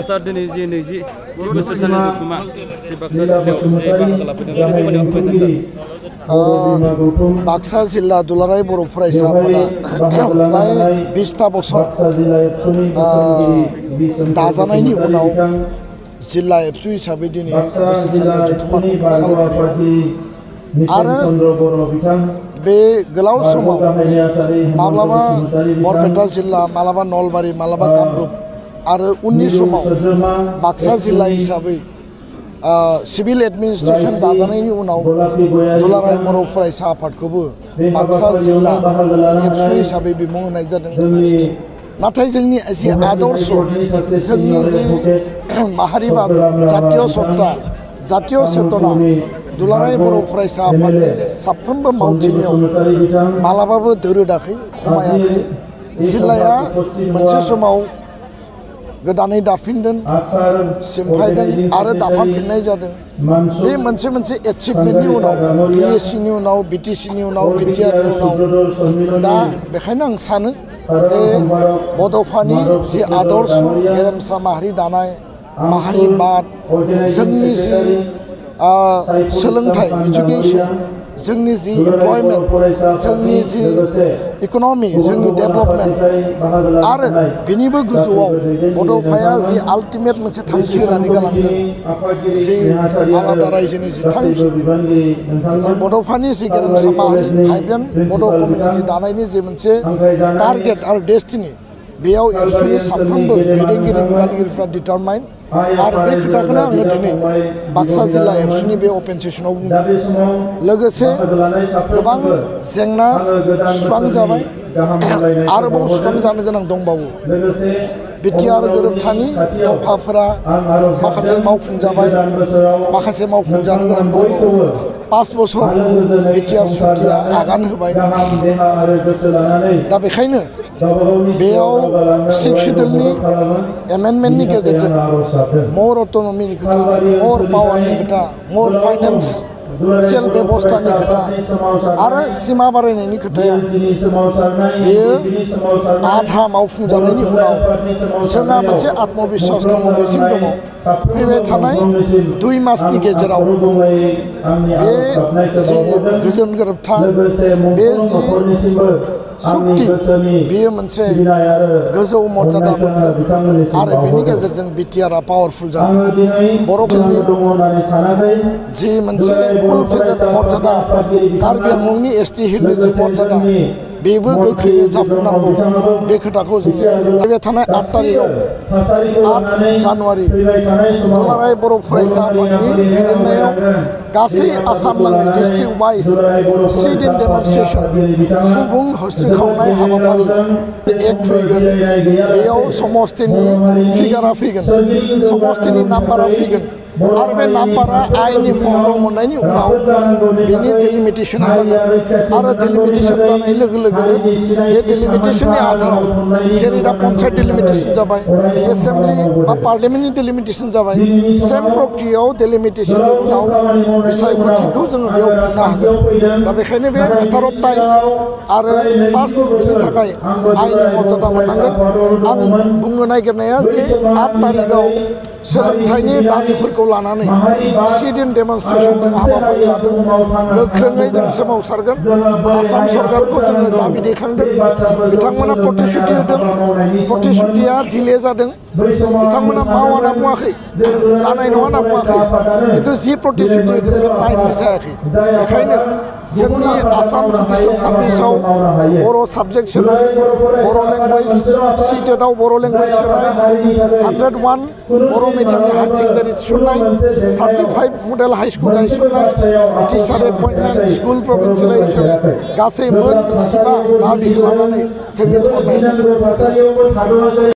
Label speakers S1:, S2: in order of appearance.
S1: सार दिनै जि 20 बोसोर जानाय जथुमा जे बाक्सा जिल्लायाव जे बाहागो लाफैदों बेनि सोमोन्दै फोरमायजागोन सार।
S2: बाक्सा जिल्ला दुलाराय बर' फरायसा आफादा प्राय 20टा बोसोर दाजानायनि उनाव जिल्ला एबसु हिसाबै दिनै बोसोर जानाय जथुमाखौ सालबारियाव आरो बे गोलाव समाव माब्लाबा बरपेटा जिल्ला मालाबा नलबारि मालाबा कामरुप आरो उननि समाव बाक्सा जिल्ला हिसाबै सिभिल एडमिनिस्ट्रेशन दाजानायनि उनाव दुलाराय बर' फरायसा आफादखौबो बाक्सा जिल्ला एबसु हिसाबै बिमुं होनाय जादों। नाथाय जोंनि एसे आदर्श जोंनि जे माहारिबाद जातीय सत्ता जातीय चेतना दुलाराय बर' फरायसा आफादनि साफ्रोमबो मावथिनियाव मालाबाबो दोरोदाखै खमायाखै। जिल्लाया मोनसे समाव गोदानै दाफिनदों सिमफायदों आरो दाफामफिननाय जादों। बे मोनसे एचिभमेन्टनि उनाव PSCनि उनाव BTCनि उनाव BTRनि उनाव दा बेखायनो आं सानो जे बड'फानि जि आदर्श गेरेमसा माहारि दानाय माहारिबाद जोंनि जि सोलोंथाइ इडुकेसन जोंनि जि एमप्लयमेन्ट जोंनि जि इक'नमि जोंनि डेभेलपमेन्ट आरो बिनिबो गोजौआव बड'फाया जि आल्टिमेट मोनसे थांखि होनानै गालांदों जि आलादा रायजोनि जि थांखि जि बड'फानि जि गेरेमसा माहारि भाइब्रेन्ट बड' कमिउनिटि दानायनि जि मोनसे टारगेट आरो डेस्टिनि बेयाव एबसुनि साफ्रोमबो दैदेनगिरि बिबानगिरिफ्रा डिटारमाइन आरो बे खोथाखौनो आङो दिनै बाक्सा जिल्ला एबसुनि बे अपेन सेसनाव बुंदों। लोगोसे गोबां जेंना सुस्रांजाबाय आरोबाव सुस्रांजानो गोनां दंबावो। बिटिआर गोरोबथानि दावहाफोरा माखासे मावफुंजाबाय माखासे मावफुंजानो गोनां दंबावो। 5 बोसोर बिटिआर सुक्तिया आगान होबाय। दा बेखायनो बेयाव 6 शिड्युलनि एमेन्डमेन्टनि गेजेरजों मर अट'नमिनि खोथा मर पावारनि खोथा मर फाइनेन्सियेल बेबस्थानि खोथा आरो सिमा बारायनायनि खोथाया बेयो आधा मावफुंजानायनि उनाव जोंहा मोनसे आत्मबिश्वास दङ मिजिं दङ फैबाय थानाय 2 मासनि गेजेराव बे जि गोजोन गोरोबथा बे जि सुक्ति बेयो मोनसे गोजौ मर्यादा मोनगोन आरो बेनि गेजेरजों बिटिआरआ पावारफुल जागोन। बर'फोरनि जि मोनसे फुल फेजेड मर्यादा कार्बि आंलंनि ST हिलनि जि मर्यादा बेबो गोख्रैनो जाफुंनांगौ। बे खोथाखौ जोङो फैबाय थानाय 8 तारिखआव 8 जानुवारि दुलाराय बर' फरायसा आफादनि दैदेननायाव गासै आसाम नाङै डिस्ट्रिक्ट वाइज सिट-इन डेमनस्ट्रेशन सुबुं होस्रिखावनाय हाबाफारि एक्ट फैगोन। बेयाव समस्तिनि फिगारा फैगोन समस्तिनि नाम्बारा फैगोन आरो बे नाम्बारा आइननि महराव मोननायनि उनाव बेनि डिलिमिटेसना जागोन आरो डिलिमिटेसन जानाय लोगो लोगोनो बे डिलिमिटेसननि आधाराव जेरै दा पन्सायत डिलिमिटेसन जाबाय एसेम्बलि बा पार्लियामेन्टनि डिलिमिटेसन जाबाय सेम प्रक्रियायाव डिलिमिटेसननि उनाव बिसायख'थिखौ जोङो बेयाव खुंनो हागोन। दा बेखायनो बे मेटार अफ टाइम आरो फार्स्ट बेनि थाखाय आइननि मर्यादा मोननांगोन। आं बुंनो नागिरनाया जे 8 तारिखआव सोलोंथाइनि दाबिफोरखौ लानानै सिट-इन डेमनस्ट्रेशन जों हाबाफारि लादों। गोख्रोङै जों सोमावसारगोन। आसाम सरकारखौ जोङो दाबि दैखांदों। बिथांमोना प्रतिश्रुति होदों प्रतिश्रुतिया डिले जादों। बिथांमोना मावा होनना बुङाखै जानाय नङा होनना बुङाखै खिन्थु जि प्रतिश्रुति होदों बे टाइमनि जायाखै। बेखायनो जोंनि आसाम जुडिसियेल सार्भिसाव बर' साबजेक्ट सोनाय बर' लेंगुवेज सिटेटआव बर' लेंगुवेज सोनाय 101 बर' मिडियामनि हायार सेकेन्डारि थिसननाय 35 मडेल हाई स्कुल गायसननाय टिचार एपइन्टमेन्ट स्कुल प्रभिन्सियेलाइजेसन गासै मोन 15 दाबिखौ लानानै जोंनि धर्नाया जादों।